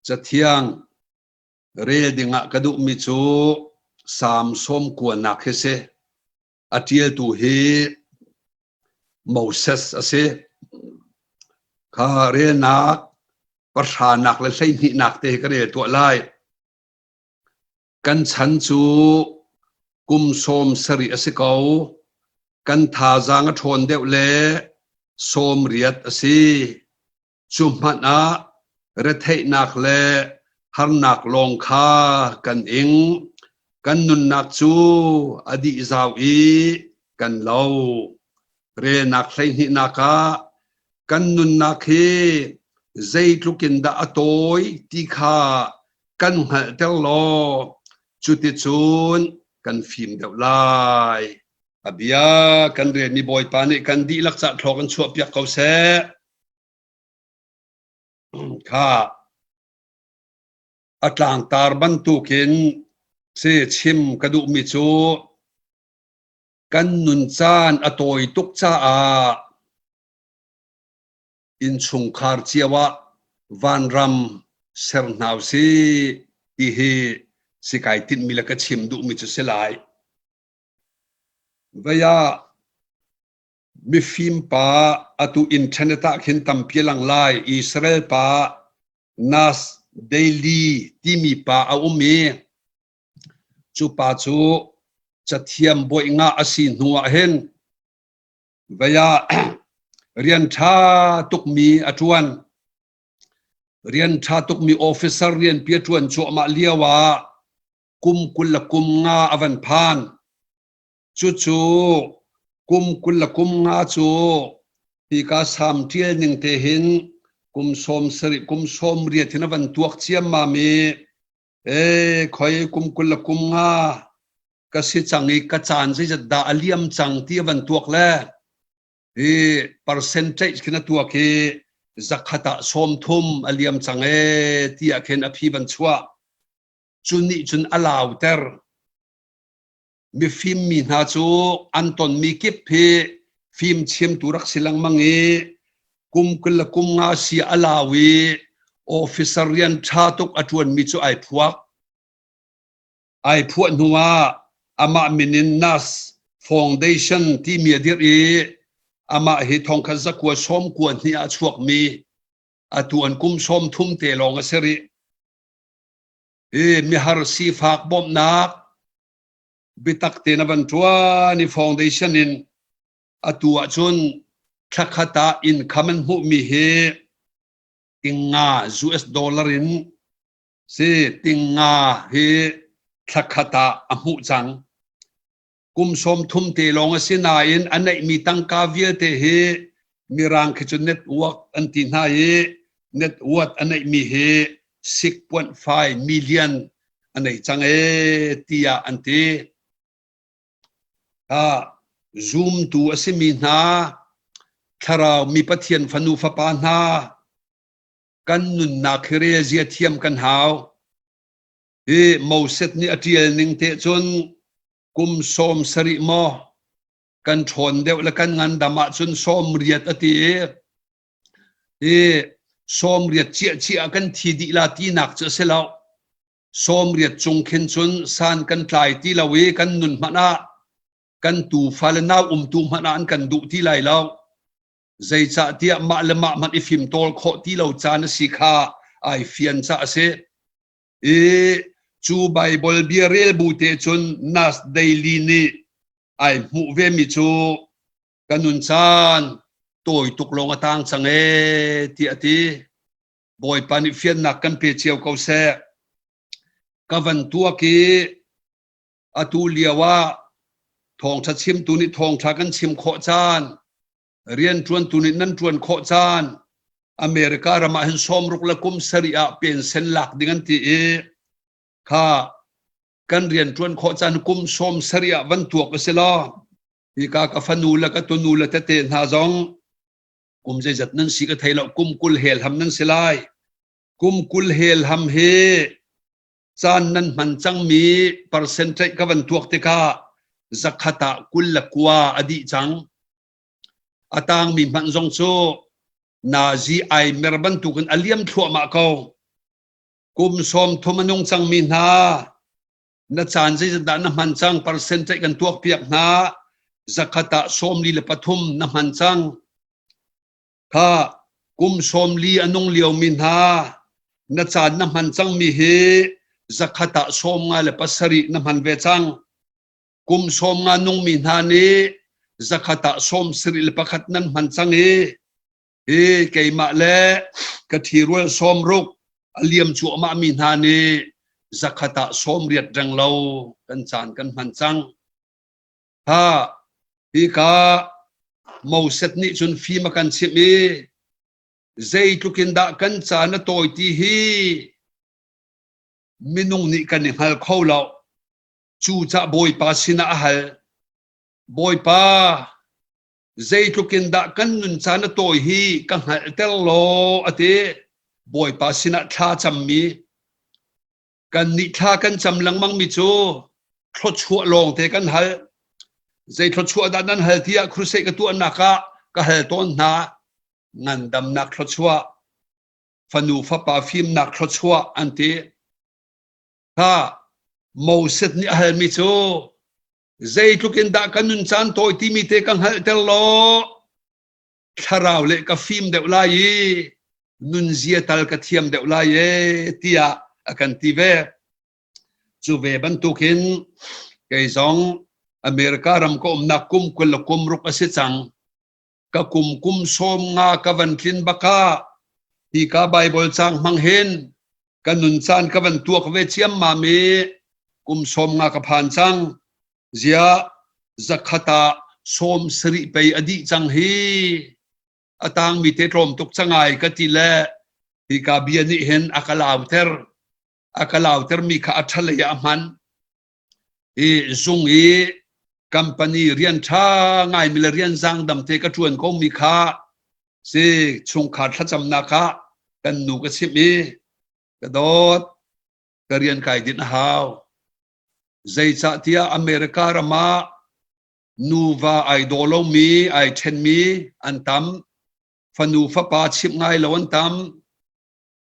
Cathiang rel dingah ka duhmi cu Salm 90nak hi si. A ṭialtu hi Moses a si. Kha relnak pahranak le hleihnihnak te hi ka rel tuah lai. Kan chan cu kum 70 a si ko. Kan thazaang a ṭhawn deuh le 80 a si. Cu hmanh ah retheihnak le harnak lawng kha kan ing. Kan nunnak cu a dih zau i kan lo. Relnak 12nak ah kan nunnak hi zeitluk in dah a tawi ti kha kan hngalhter law cuticun kan fim deuh lai. A bia kan relmi Bawipa nih kan dihlak cah thlawk in chuahpiak ko seh. Kha a tlangtar bantukin si chim ka duhmi cu kan nun caan a tawi tuk caah innchungkhar cio ah vanram ser hna usih ti hi si kai tinhmi le ka chim duhmi cu si lai. Vei ah mifim pa atu internet ah khin tampi a lang lai. Israel pa Nas Daily timi pa a um i cu pa cu cathiam bawi nga a si hnu ah hin vei ah rian ṭha tukmi a ṭuan. Rian ṭha tukmi officer rianpi a ṭuan cuahmah lio ah kum 25 a van phan. Cucu kum 25 cu hika Salm ṭial ning te hin kum 70 kum 80 hin a van tuak ciammam i ee khoi kum 25 ka si cang i ka caan zeizat dah a liam cang ti a van tuak le hi percentage khin a tuak i zakhat ah 30 a liam cang ee tiah khin a phi van chuah. Cu nih cun a lauter. Mifim mi hna cu an tonmi kip hi fim chimtu rak si lengmang i kum 25 si a lau i officer rian ṭha tuk a ṭuanmi cu ai phuak. Ai phuah hnu ah amah min in NAS Foundation timi a dirh i amah hi 1992 ah a chuakmi atu an kum 30 te lawng a si rih. Hi mihar sifak bawmhnak biatak tein a van ṭuan i foundation in atu ahcun thlakhat ah income an hmuhmi hi tingnga US dollar in si tingnga hi thlakhat ah a hmuh cang. Kum 30 te lawng a si nain a neihmi tangka vialte hi Mirang khi cu network an ti hna i network a neihmi hi 6.5 million a nei cang ee tiah an ti. Ah, zumtu a simi hna, thlarau mi Pathian fanu fapa hna, kan nunnak hi rel zia thiam kan hau. Hi Moses nih a ṭial ning te cun kum 70 maw kan ṭhawn deuh le kan ngandam ahcun 80 a ti i hi 80 ciahciah kan thi dih la tinak cu a si lo. 80 cung khin cun san kan tlai ti lo i kan nun hmanh ah kan tufa le nau umtu hmanh ah an kan duh ti lai lo. Zeicahtiah mah le mah hmanh i fimtawl khawh ti lo caan a si kha ai fian ca a si. I cu Baibal bia rel bu te cun Nas Daily nih ai hmuh ve mi cu ka nun caan tawi tuk lawng a tang cang ee tiah a ti. Bawipa nih fiannak kan pe cio ko seh. Ka van tuak i atu lio ah thawngṭha chimtu nih thawngṭha kan chim khawh caan, rianṭuantu nih nan ṭuan khawh caan, America ram ah hin 60 le kum sarih ah pensen lak ding an ti i kha kan rianṭuan khawh caan kum 70 ah van tuak a si law hika ka fanu le ka tunu le tete hna zong kum zeizat nan si ka thei lo kum 20 hel ham nan si lai kum 20 hel ham hi caan nan hman cangmi percentage ka van tuak tikah zakhat ah 29 a dih cang a tangmi hmanh zong cu nazi ai mer bantukin a liam thluahmah ko. Kum 30 a nung cangmi hna na caan zeizat dah na hman cang percentage kan tuak piak hna zakhat ah 43 na hman cang. Kha kum 40 a nung liomi hna na caan na hman cangmi hi zakhat ah 57 na hman ve cang. Kum 50 nungmi hna nih zakhat ah 71 nan hman cang i hi keimah le ka ṭhirual 60 a liam cuahmah mi hna nih zakhat ah 80 reng lo kan caan kan hman cang. Ha hika Moses nih cun fim a kan chimh i zeitluk in dah kan caan a tawi ti hi minung nih kan i hngal kho lo. Cucah Bawipa sinah a hal. Bawipa, zeitluk in dah kan nun caan a tawi hi ka hngalhter law a ti. Bawipa sinah thla cammi kannih thla kan cam lengmangmi cu thluachuah lawngte kan hal. Zei thluachuah dah nan hal tiah crusade ka tuahnak ah ka hal tawn hna. Ngandamnak thluachuah, fanu fapa fimnak thluachuah an ti. Kha Moses nih a halmi cu zeitluk in dah ka nun caan tawi timi te ka hngalhter law thlarau le ka fim deuh lai i nunzia tal ka thiam deuh lai e tiah a kan ti ve. Cu ve bantukin kei zong America ram ka umnak kum 20 le kum ruk a si cang. Ka kum kum 50 ka van tlin bakah hi ka Bible cang hmang hin ka nun caan ka van tuak ve ciammam i kum 50 ka phan cang. Ziah zakhat ah 70 pei a dih cang hi a tangmi te tlawm tuk cangai ka ti le hika bia nih hin a ka lauter a ka lauter mi kha a ṭhalei ah a hman i zung i company rian ṭha ngaimi le rian zaangdam te ka ṭuan ko mi kha si chungkhar thlacamnak ah kan nu ka chimh i ka dawt ka rian kai dinh a hau Zeicahtiah America ram ah nuva ai daw lomi, ai ṭhenmi an tam. Fanu fapa chimh ngai lo an tam.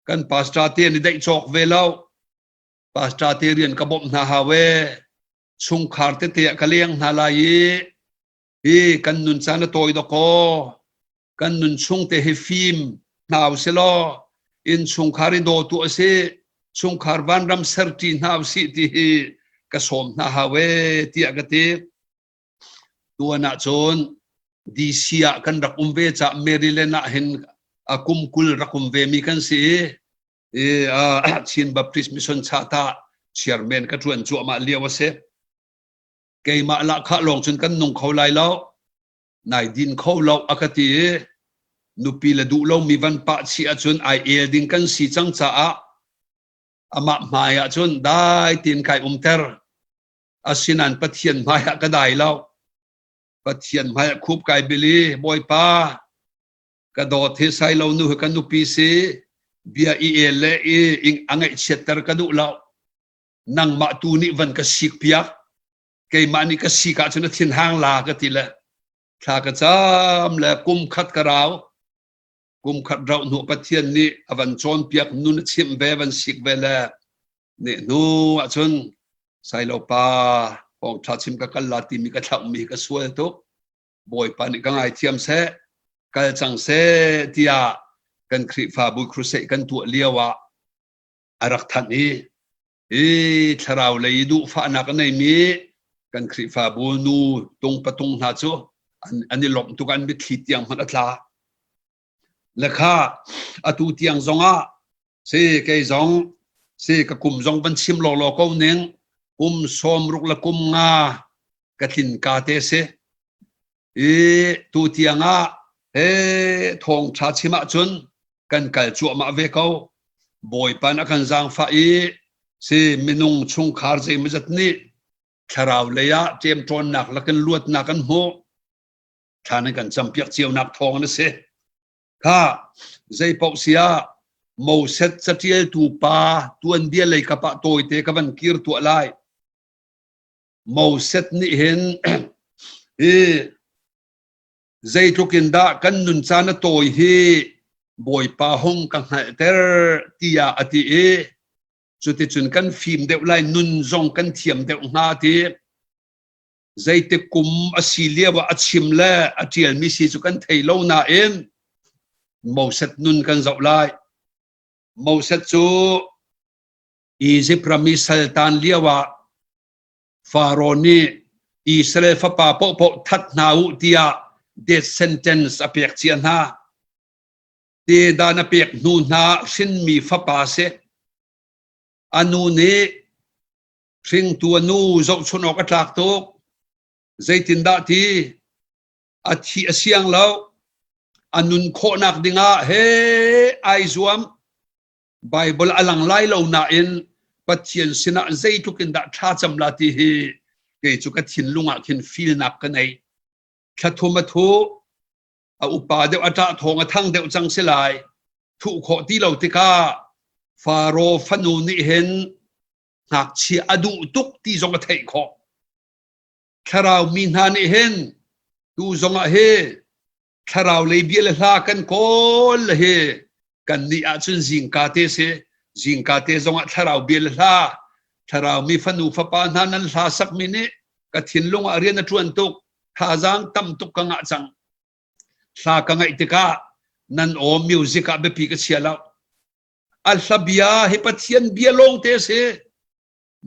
Kan pastor te an i daih cawk ve lo. Pastor te rian ka bawmh hna hau ee. Chungkhar tete ah ka leng hna lai i hi kan nun caan a tawi dawkaw. Kan nun chung te hi fim hna usilaw innchungkhar i dawtu a si chungkhar vanram serṭi hna usih ti hi ka sawm hna hau ee tiah ka ti. Tuan ah cun DC ah kan rak um ve caah Maryland ah hin a kum 20 rak um ve mi kan si i i Chin Baptist Mission Chata chairman ka ṭuan cuahmah lio a si. Keimah lahkhah lawng cun kan nung kho lai lo. Nai din kho lo a ka ti i nupi le duh lomi van pah chih ahcun ai el ding kan si cang caah amah hmai ah cun dai tein kai umter. Asinain Pathian hmai ah ka dai lo. Pathian hmai ah khup kai bil i Bawipa ka dawt hi sai lo nu hi ka nupi si bia i el le i a ngaihchiatter ka duh lo. Nangmah tu nih van ka sik piak. Keimah nih ka sik ahcun a thinhang la ka ti le thla ka cam le kum khat ka rau. Kum khat rauh hnu Pathian nih a van cawnpiak nun a chimh ve van sik ve le nih hnu ahcun Sailopa thawngṭha chim ka kal la timi ka thlauhmi ka sual tuk. Bawipa nih ka ngaithiam seh, kal cang seh tiah kan Khrihfabu crusade kan tuah lio ah a rak thanh i hi thlarau lei i duhfahnak a neimi kan Khrihfabu nu tung patung hna cu an i lawmh tuk an mitthli tiang hmanh a tla. Le kha atu tiang zongah si kei zong si ka kum zong van chim lawlaw ko ning kum 60 le kum nga ka tlin ka te si. I tu tiang ah he thawngṭha chim ahcun kan kal cuahmah ve ko. Bawipa nih a kan zaangfah i si minung chungkhar zeimawzat nih thlarau lei ah ṭemṭawnnak lakin luatnak an hmuh. Thla nan kan campiak cionak thawng an si. Kha zeipaoh si ah Moses caṭialtu pa tuanbia lei kap ah tawite ka van kir tuah lai. Moses nih hin hi zeitluk in dah kan nun caan a tawi hi Bawipa hung ka hngalhter tiah a ti i. Cuticun kan fim deuh lai, nun zong kan thiam deuh hnga ti. Zeitik kum a si lio ah a chim le a ṭialmi si cu kan thei lo nain Moses nun kan zoh lai. Moses cu Izipt ram i saltan lio ah Faro nih Israel fapa paohpaoh that hna u tiah death sentence a pek cia hna. Tedan a pek hnu hna hrinmi fapa a si. A nu nih hringtu a nu zohchunh awk a tlak tuk. Zeitindah ti a thi a siang lo. A nun khawhnak dingah he ai zuam. Baibal a lang lai lo nain Pathian sinah zeitluk in dah thlacam la ti hi kei cu ka thinlung ah khin filnak ka nei. Thla thum a thu, a upa deuh a ṭah thawng a thang deuh cang si lai. Thuh khawh ti lo tikah Faro fanu nih hin ngakchia a duh tuk ti zong a theih khawh. Thlarau mi hna nih hin tu zongah hi thlarau lei bia le hla kan kawl le hi kan nih ahcun zingka te si zingka te zongah thlarau bia le hla thlarau mi fanu fapa hna nan hla sakmi nih ka thinlung ah rian a ṭuan tuk thazaang tam tuk ka ngah cang hla ka ngaih tikah nan aw music ah biapi ka chia lo a hla bia hi Pathian bia lawng te si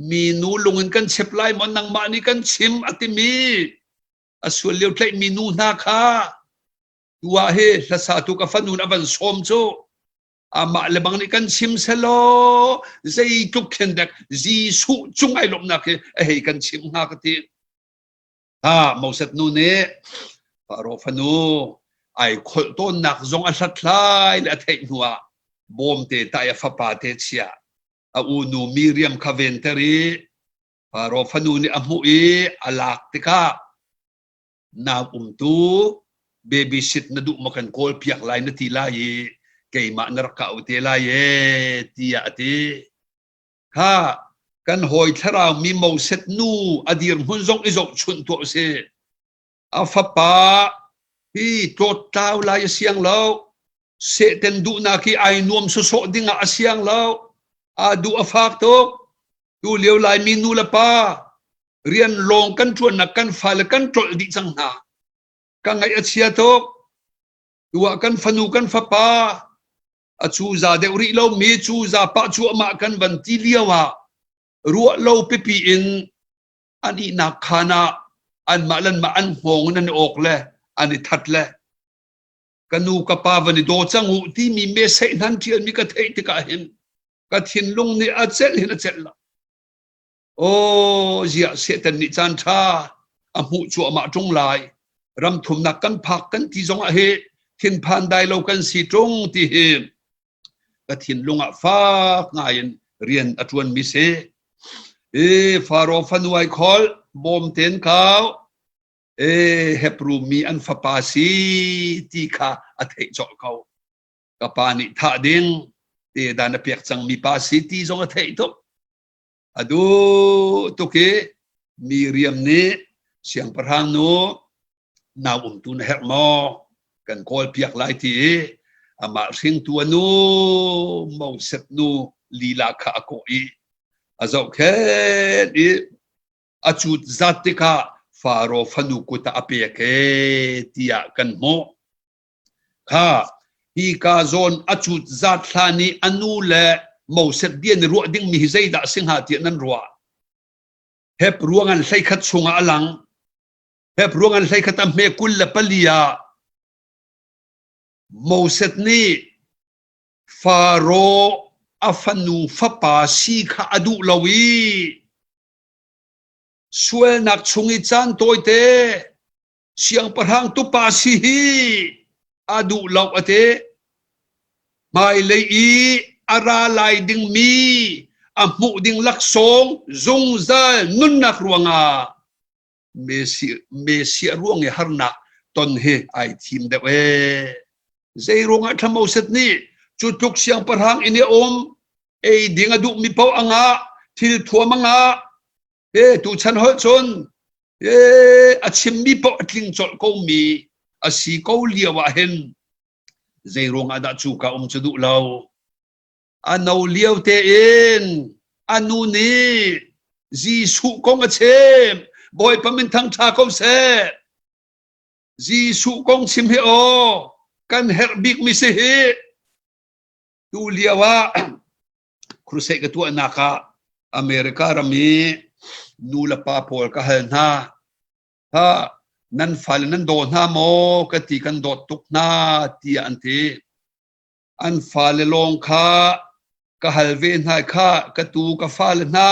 mi nu lung in kan chep lai maw nangmah nih kan chim a timi a sual lio tlaihmi nu hna kha tu ah hi hlasatu ka fanu a van sawm cu amah le bang nih kan chim selaw zeitluk khin dek Jesuh cung ai lawmhnak hi a hei kan chim hnga ka ti ha Moses nu nih Faro fanu ai kholh tawnnak zong a hlathlai le a theih hnu ah bawmte tai a fapa te chia a unu Miriam kha venter i Faro fanu nih a hmuh i a lak tikah nau umtu baby sit na duh maw kan kawl piak lai na ti lai i keimah na rak ka au te lai e tiah a ti. Kha kan hawi thlarau mi Moses nu a dirhmun zong i zohchunh tuah usih. A fapa hi tlawttlau lai a siang lo. Satan duhnak hi ai nuam sawsawh dingah a siang lo. Aa duh a fak tuk. Tu lio Laimi nu le pa rian lawng kan ṭuannak kan fale kan ṭolh dih cang hna. Ka ngaih a chia tuk. Tu ah kan fanu kan fapa a cuza deuh rih lomi cuza pah cuahmah kan van ti lio ah ruah lo pipi in an ihnak khaan ah anmah le anmah an hngawng in an i awk le an i that le ka nu ka pa van i daw cang u timi message nan ṭialmi ka theih tikah hin ka thinlung nih a celh hin a celh lo. Aw ziah Satan nih caan ṭha a hmuh cuahmah ṭung lai. Ram thumnak kan phak kan ti zongah hi thinphan dai lo kan si ṭung ti hi ka thinlung ah fak ngai in rian a ṭuanmi si. E Faro fanu ai khol bawm ten kau e Hebrew mi an fapa si ti kha a theih colh ko. Ka pa nih thah ding te dan a pek cangmi pa si ti zong a theih tuk. A duh tuk i Miriam nih siangpahrang nu nau umtu na herh maw? Kan kawl piak lai ti i amah hringtu a nu Moses nu lila kha a kawh i a zohkhenh i a cut zat tikah Faro fanu kut ah a pek e tiah kan hmuh. Kha hika zawn a cut zat hlan i a nu le Moses bia ni ruah dingmi hi zeidah a si hnga tiah nan ruah? Hep ruang an 11 chungah a lang. Hep ruang an 11 a hme 24 ah Moses nih Faro a fanu fapa si kha a duh lo i sualnak chung i caan tawite siangpahrang tupa si hi a duh lo a ti. Hmailei i a ra lai dingmi a hmuh ding laksawng zungzal nunnak ruangah Messiah ruang i harnak ton hi ai thim deuh ee. Zei ruangah thla Moses nih cu tluk siangpahrang inn i a um, ei ding a duhmi paoh a ngah, thil thuam a ngah, e tuchan holh cun e a chimmi paoh a tling colh komi a si ko lio ah hin zei ruangah dah cu ka um cu duh lo. A no lio tein. A nu nih Jesuh kong a chim. Bawipa min thangṭha ko seh. Jesuh kong chim hi aw kan herh bikmi si hi. Tu lio ah crusade ka tuahnak ah America ram i nu le pa pawl ka hal hna. Ha nan fale nan daw hna maw ka ti kan dawt tuk hna tiah an ti. An fale lawng kha ka hal ve hna kha ka tu ka fale hna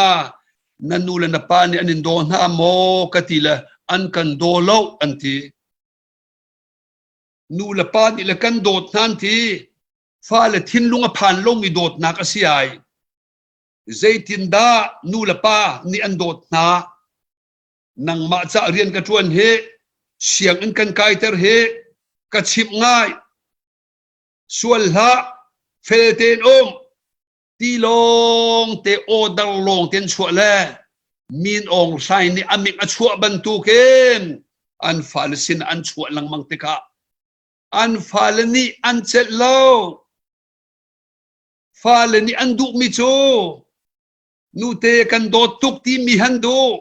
na nu le na pa nih an in daw hna maw ka ti le an kan daw lo an ti. Nu le pa nih le kan dawt hna an ti. Fale thinlung a phan lomi dawtnak a si ai. Zeitindah nu le pa nih an dawt hna? Nangmah cah rian ka ṭuan hi, sianginn kan kaiter hi, ka chimh ngai. Sual hlah, fel tein um, ti lawng te order lawng ten chuah le min Aung Hlaing nih a mik a chuah bantukin an fale sin an chuah lengmang tikah an fale nih an celh lo. Fale nih an duhmi cu nute kan dawt tuk timi han duh,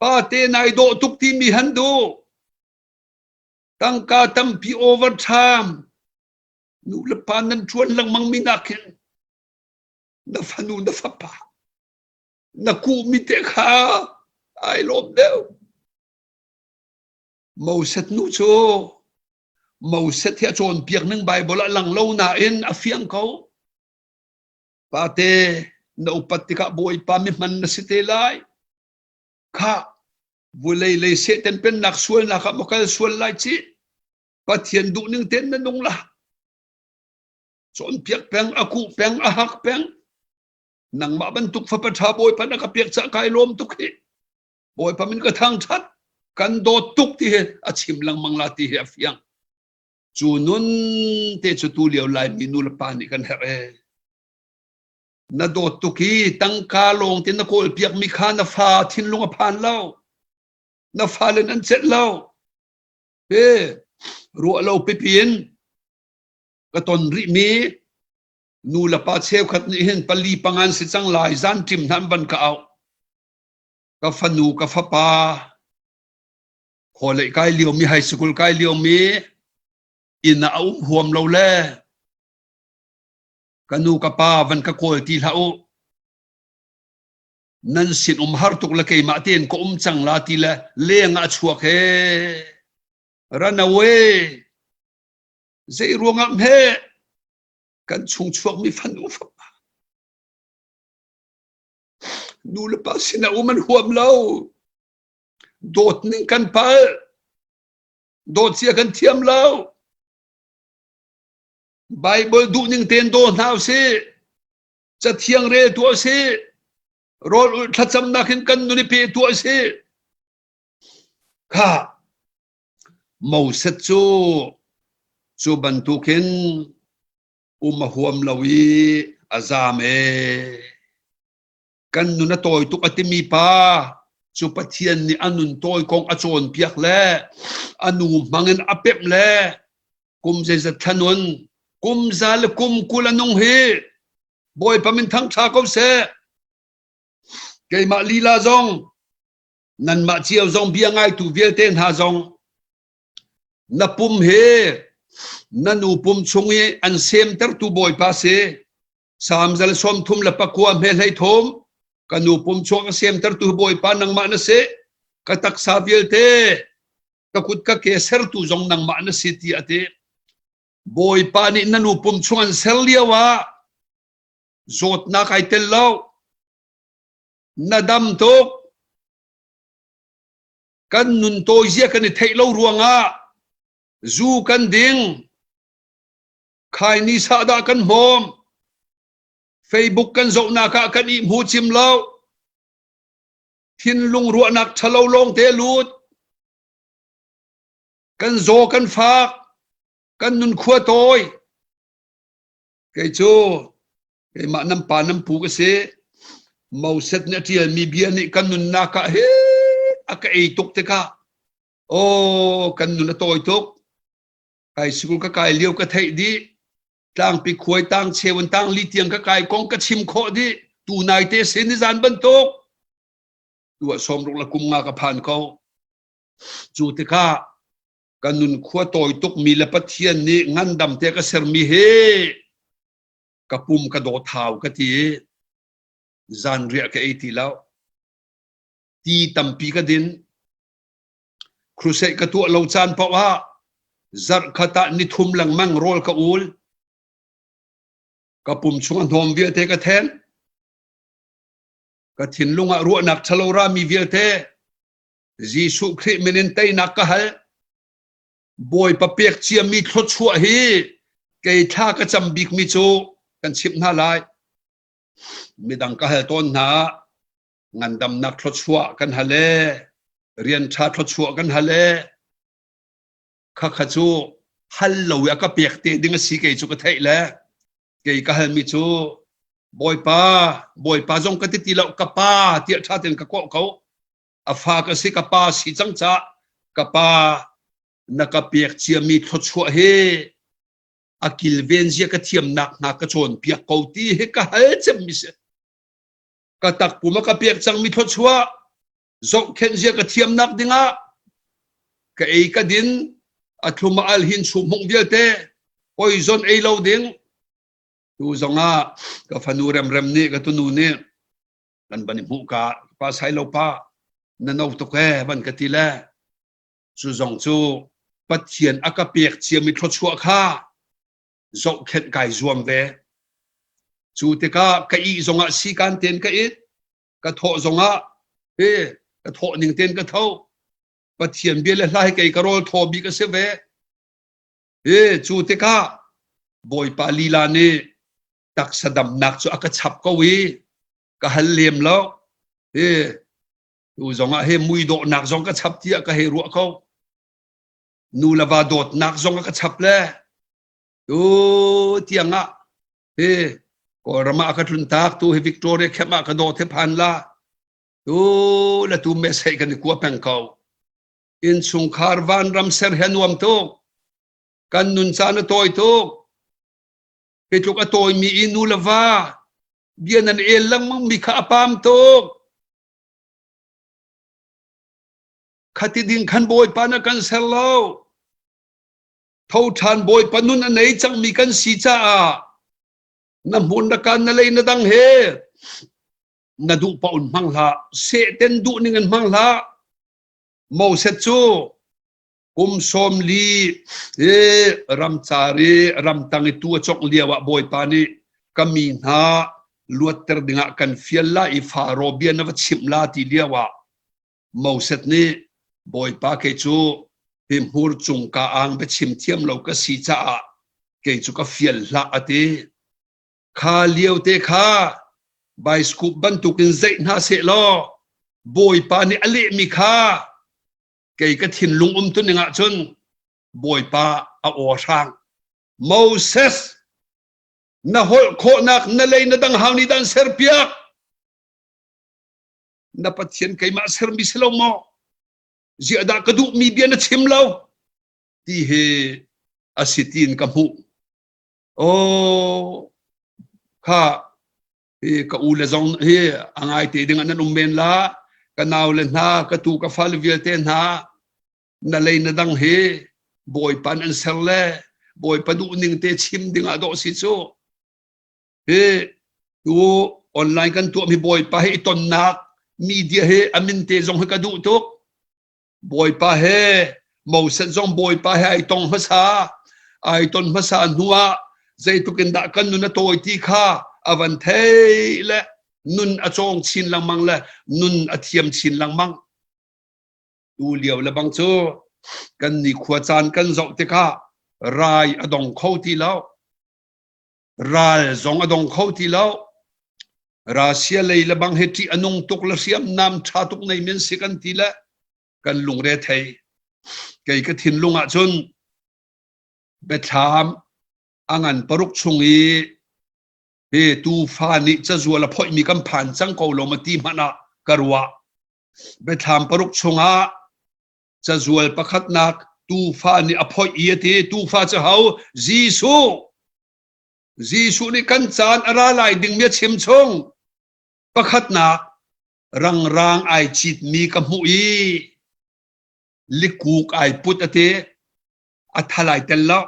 pate nai dawh tuk timi han duh. Tangka tampi overtime nu le pa nan ṭuan lengmang mi nakin na fanu na fapa na kuhmi te kha ai lawm deuh. Moses nu cu Moses hi a cawnpiak ning Bible ah lang lo nain a fiang ko. Pate na upat tikah Bawipa mi hman na si te lai. Kha vulei lei Satan pennak sualnak ah maw kal sual lai ci. Pathian duhning ten na nung la. Cawnpiak peng, a kuh peng, a hak peng. Nangmah bantuk fapa ṭha Bawipa na ka pek cah kai lawm tuk hi. Bawipa min ka thangṭhat kan dawt tuk ti hi a chim lengmang la ti hi a fiang. Cu nun te cu tu lio Laimi nu le pa nih kan herh ee. Na dawt tuk i tangka lawng te na kawl piak mi kha na fa thinlung a phan lo. Na fale nan celh lo. He ruah lo pipi in ka ton rih mi nu le pa cheukhat nih hin pali pangan si cang lai zan ṭim hna an van ka auh. Ka fanu ka fapa khualei kai liomi high school kai liomi inn ah a um huam lo le ka nu ka pa van ka kawl ti hlah u nan sin um har tuk le keimah tein ka um cang la ti le leng ah a chuak he run away zei ruangah hme kan chung chuakmi fanu fapa Nu le pa sinah um an huam lo. Dawt ning kan palh. Dawt sia kan thiam lo. Bible duh ning tein daw hna usih. Cathiang rel tuah usih. Rawl ulh thlacamnak in kan nun i pe tuah usih. Kha Moses cu cu bantukin um a huam lo i a zaam ee. Kan nun a tawi tuk a timi pa cu Pathian nih a nun tawi kong a cawnpiak le a nu hmangin a pemh le kum zeizat thla nun kum za le kum 20 a nung hi Bawipa min thangṭha ko seh. Keimah lila zong nanmah cio zong bia ngaitu vialte hna zong Na pum hi na nu pum chung i an semtertu Bawipa si. Salm zal 39 hme 13 ka nu pum chuak a semtertu Bawipa nangmah na si. Ka taksa vialte ka kut ka ke sertu zong nangmah na si ti a ti. Bawipa nih na nu pum chung an ser lio ah zawtnak ai tel lo. Na dam tuk. Kan nun tawizia kan i theih lo ruangah zu kan ding, khaini sahdah kan hmawm, Facebook kan zohnak ah kan i hmu cim lo, thinlung ruahnak ṭhalo lawngte lut, kan zaw kan fak, kan nun khua tawi. Kei cu keimah nan pa nan pu ka si. Moses nih a ṭialmi bia nih kan nunnak ah hi a ka ei tuk tikah aw kan nun a tawi tuk. Kai sikul ka kai lio ka theih dih. Tlangpi khuai tang cheu in tang li tiang ka kai kong ka chim khawh dih. Tu nai te sin ni zan bantuk tu ah 60 le kum nga ka phan ko. Cu tikah ka nun khua tawi tuk mi le Pathian nih ngandam te ka sermi hi ka pum ka dawt hau ka ti i zanriah ka ei ti lo. Ti tampi ka din. Crusade ka tuah lo caan paoh ah zarhkhat ah nithum lengmang rawl ka ul. Ka pum chung a hnawm vialte ka then. Ka thinlung ah ruahnak ṭhalo rami vialte Jesuh Khrih min in teinak ka hal. Bawipa pek ciami thluachuah hi kei thla ka cam bikmi cu kan chimh hna lai. Midang ka hal tawn hna. Ngandamnak thluachuah kan hal e. Rian ṭha thluachuah kan hal e. Khakha cu hal lo i a ka pek te ding a si kei cu ka theih le kei ka halmi cu Bawipa, Bawipa zong ka ti ti lo, ka pa tiah ṭha tein ka kawh ko. A fa ka si, ka pa si cang caah ka pa na ka pek ciami thluachuah hi a kilven zia ka thiamnak hna ka cawnpiak ko ti hi ka hal cemmi si. Ka takpum a ka pek cangmi thluachuah zohkhenh zia ka thiamnak dingah ka ei ka din a thlum a al hin chum hmung vialte poison ei lo ding tu zongah ka fanu remrem nih ka tunu nih kan van i hmuh ka pa sai lo pa na no tuk e van ka ti le cu zong cu Pathian a ka pek ciami thluachuah kha zohkhenh kai zuam ve cu tikah ka ih zongah sikan ten ka it ka thawh zongah he ka thawh ning ten ka tho Pathian bia le hla hi kei ka rawl thaw bik a si ve he cu tikah Bawipa lila nih taksa damnak cu a ka chap ko i ka hal lem lo he tu zongah he mui dawhnak zong ka chap tiah ka hei ruah ko nu le va dawtnak zong a ka chap le tu tiang ah hi Kawlram ah ka tlun tak tu hi Victoria camp ah ka dawt he phan la tu le tu message kan i kua peng ko innchungkhar vanram ser he nuam tuk kan nun caan a tawi tuk hi tluk a tawimi i nu le va bia nan el lengmang mi kha a pam tuk khati ding khan bawipa na kan ser lo tho ṭhan bawipa nun a nei cangmi kan si caah na hmun na kan na lei na dang he na duh paoh in hmang hlah sehten duh ning in hmang hlah Moses cu kum 40 i ramcar i ramtang i tu a cawk lio ah Bawipa nih ka mi hna luatter dingah kan fial la i Faro bia na va chimh la ti lio ah Moses nih Bawipa kei cu hi hmur cung ka ang biachim thiam lo ka si caah kei cu ka fial hlah a ti. Kha lio te kha bioscope bantukin zeih hna seh law Bawipa nih a lehmi kha kei ka thinlung um tuning ah cun Bawipa a aw hrang. Moses na holh khawhnak na lei na dang hau nih dah an serpiak? Na Pathian keimah sermi si lo maw? Ziah dah ka duhmi bia na chim lo? Ti hi a si tiin ka hmuh. Oh, kha hi ka u le zong hi a ngai te ding ah nan um men la. Ka nau le hna, ka tu ka fale vialte hna, na lei na dang hi Bawipa an ser le Bawipa duh ning te chim ding ah dawh si cu. Hi tu online kan tuahmi Bawipa he i tonnak media he a min te zong hi ka duh tuk. Bawipa he Moses zong Bawipa he ai tong hmasa. Ai ton hmasa hnu ah zeitluk in dah kan nun a tawi ti kha a van thei le nun a cawng chin lengmang le nun a thiam chin lengmang. Tu lio le bang cu kan ni khua caan kan zoh tikah rai a dong kho ti lo. Ral zong a dong kho ti lo. Russia lei le bang hi ṭih a nung tuk le hriamnam ṭha tuk nei men si kan ti le kan lungre thei. Kei ka thinlung ah cun biathlam a ngan paruk chung i hi tuufa nih cazual a phoihmi kan phan cang ko lo ma ti hmanh ah ka ruah. Biathlam paruk chungah cazual pakhatnak tuufa nih a phoih i a ti tuufa cu ho Jesuh Jesuh nih kan caan a ra lai dingmi a chim chung. Pakhatnak rangrang ai citmi ka hmuh i likuk ai put a ti. A thal ai tel lo.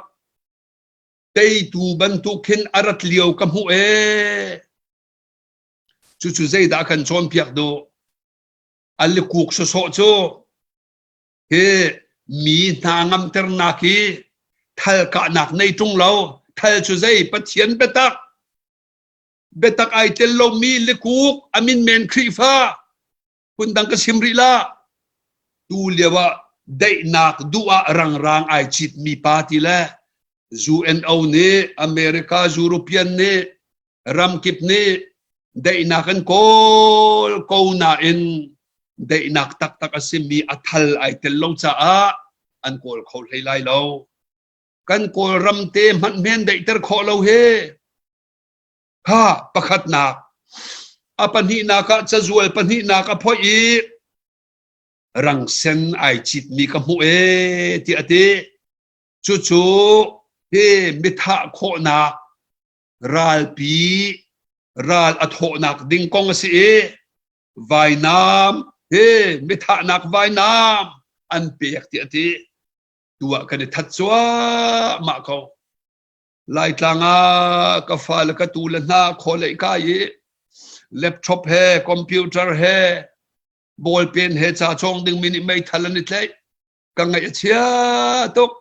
Teitu bantuk khin a rat lio ka hmuh ee. Cucu zeidah kan cawnpiak duh? A likuk sawsawh cu hi mi hna ngamternak hi thal kahnak nei ṭung lo. Thal cu zei Pathian biatak biatak ai tel lomi likuk a min men Khrihfa phundang ka chim rih la. Tu lio ah daihnak duh ah rangrang ai citmi pa ti le UNO nih America European nih ramkip nih daihnak an kawl ko nain daihnak taktak a simi a thal ai tel lo caah an kawl kho hlei lai lo. Kan Kawlram te hmanh hmen daihter khawh lo hi. Ha pakhatnak a pahnihnak ah cazual pahnihnak a phoih i rangsen ai citmi ka hmuh ee ti a ti. Cucu hi mithah khawhnak ralpi ral a thawhnak ding kong a si i vainam hi mithahnak vainam an pek ti a ti. Tu ah kan i that cuahmah ko. Laitlang ah ka fale ka tu le hna kholei kai i laptop he computer he ballpen he ca cawng dingmi nih meithal an i tlaih. Ka ngaih a chia tuk.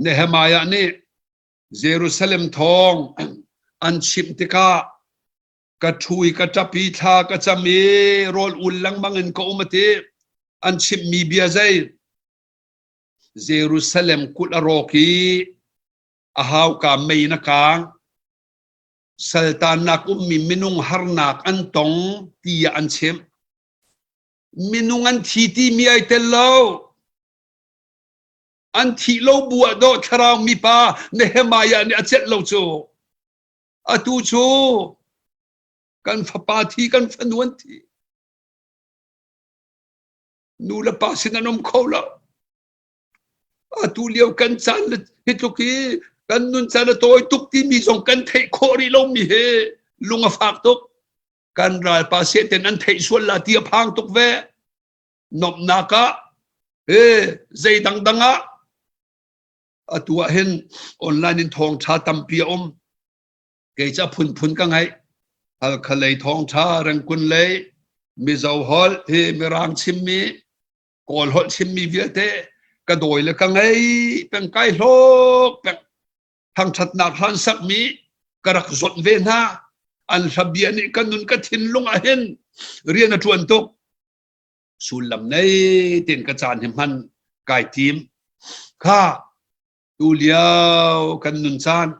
Nehemiah nih Jerusalem thawng an chimh tikah ka ṭhu i ka ṭap i thla ka cam i rawl ul lengmang in ka um a ti. An chimhmi bia zei? Jerusalem kulh a rawk i a hauka mei in a kaang. Saltannak ummi minung harnak an tong tiah an chimh. Minung an thi timi ai tel lo. An thih lo bu ah dawh thlarau mipa Nehemiah nih a celh lo cu. Atu cu kan fapa thi kan fanu an thi. Nu le pa sin an um kho lo. Atu lio kan caan le hi tluk hi kan nun caan a tawi tuk timi zong kan theih khawh rih lomi hi lung a fak tuk. Kan ralpa sehten an theih sual la ti a phang tuk ve. Nomhnak ah he zei dangdang ah atu ah hin online in thawngtha tampi a um. Kei cu a phunphun ka ngaih. Halkha lei thawngtha, Rengkun lei, Mizo holh hi Mirang chimmi, Kawl holh chimmi vialte ka dawi le ka ngei peng kai hlawk peng. Thangṭhatnak hlan sakmi ka rak zawt ve hna. An hlabia nih ka nun ka thinlung ah hin rian a ṭuan tuk. Sullam nei tein ka caan hi hman kai tim. Kha tu lio kan nun caan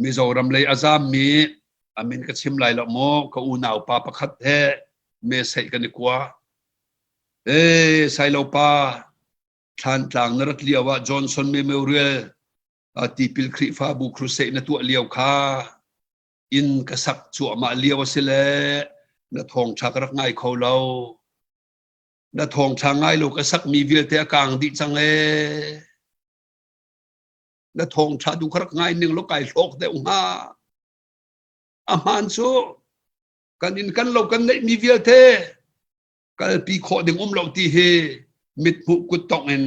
Mizoram lei a zammi a min ka chim lai lo maw ka unau pa pakhat he meseih kan i kua. Ee Sailo pa Thlantlang na rat lio ah Johnson Memorial tipil Khrihfabu crusade na tuah lio kha inn ka sak cuahmah lio a si le na thawngṭha ka rak ngai kho lo. Na thawngṭha ngai lo ka sakmi vialte a kaang dih cang ee. Na thawngṭha du ka rak ngai ning lo kai hlawk deuh hnga. A hmaan cu kan inn kan lo kan neihmi vialte kalpi khawh ding um lo ti hi mithmuh kuttongh in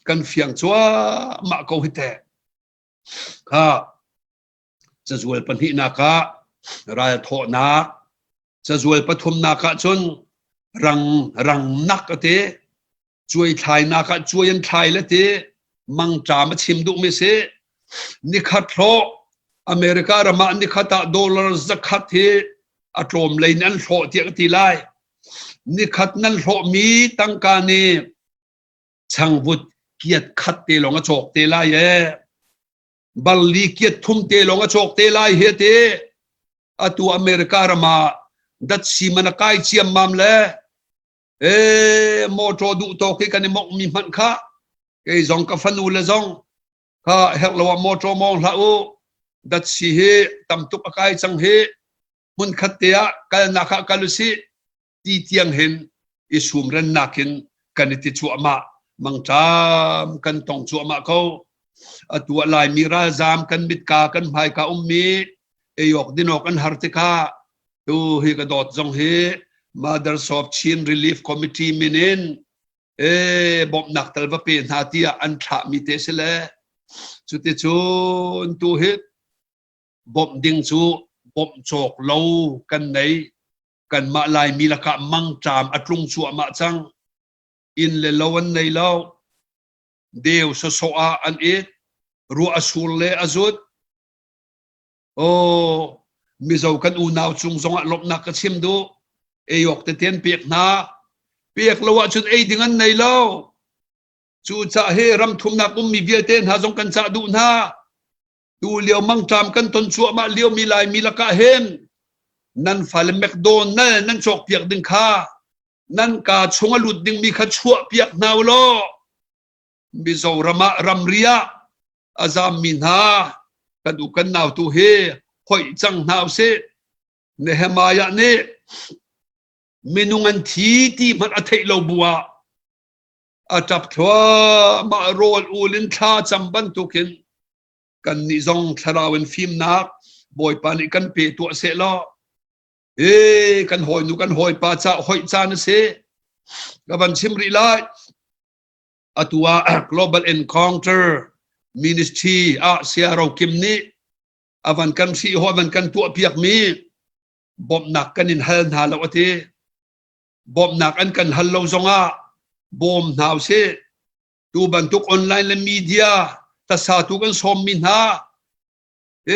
kan fiang cuahmah ko hi teh. Kha cazual pahnihnak ah ralthawhnak cazual pathumnak ah cun rang rangnak a ti cuai thlainak ah cuai an thlai le ti mangṭam a chim duhmi si nikhat hlawh America ram ah nikhat ah dollar zakhat hi a tlawm lei in an hlawh tiah ka ti lai nikhat nan hlawhmi tangka nih changvut kiat khat te lawng a cawk te lai ee barli kiat thum te lawng a cawk te lai hi te atu America ram ah datsi man a kai ciammam le ee motor duh tawk hi kan i mongh mi hmanh kha kei zong ka fanu le zong kha herh lo ah motor mong hlah u datsi hi tam tuk a kai cang hi hmun khat te ah kalnak ah kal usih ti tiang hin i sumrennak in kan i ti cuahmah mangṭam kan tong cuahmah ko atu ah Laimi ralzaam kan mitka kan hmaika ummi. Ei awk din awk an har tikah tu hi ka dawt zong hi Mothers of Chin Relief Committee min in e bawmhnak tal va pe hna tiah an thlahmi te si le cuticun tu hi bawmh ding cu bawmh cawk lo kan nei. Kanmah Laimi lakah mangṭam a tlung cuahmah cang. Inn le lo an nei lo. Deu sawsawh ah an it. Ruah a sur le a zut. Aw, Mizo kan unau cung zongah lawmhnak ka chim duh. Ei awk tete an pek hna. Pek lo ahcun ei ding an nei lo. Cucaah hi ram thumnak ummi vialte hna zong kan cah duh hna. Tu lio mangṭam kan ton cuahmah liomi Laimi lakah hin nan fale McDonald nan cawkpiak ding kha nan kaa chung a lut dingmi kha chuahpiak hna u law Mizoram ah ramri ah a zammi hna kan u kan nau tu hi hoih cang hna usih. Nehemiah nih minung an thi ti hmanh a theih lo bu ah a ṭap thluahmah rawl ul in thla cam bantukin kannih zong thlarau in fimnak Bawipa nih kan pe tuah seh law e kan hawinu kan hawipa ca hoih caan a si ka van chim rih lai atu ah Global Encounter Ministry ah Saya Ro Kim nih a van kan hrih ho a van kan tuah piak mi bawmhnak kan in hal hna lo ati bawmhnak an kan hal lo zongah bawm hna usih tu bantuk online le media tasa tu kan sawmmi hna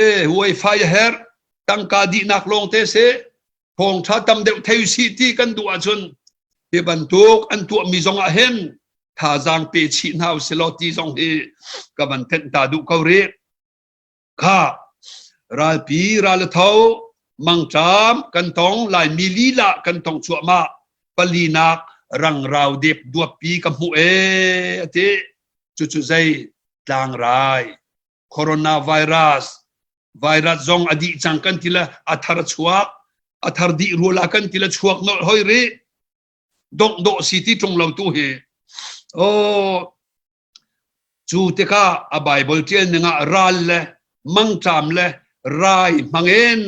e wifi a herh tangka dihnak lawng te si thawngtha tam deuh thei si ti kan duh ahcun hi bantuk an tuahmi zong ah hin thazaang pe chih hna usih law ti zong hi ka van tenh ta duh ko rih Kha ralpi ral a tho mangṭam kan tong Laimi lila kan tong cuahmah palinak rangrau dep duappi ka hmuh ee a ti cucu zei tlangrai coronavirus virus zong a dih cang kan ti le a thar chuak a thar dih rula kan ti le chuak nolh hoi rih dongh dawh si ti ṭung lo tu hi oh Cu tikah a Baibal ṭial ning ah ral le mangṭam le rai hmangin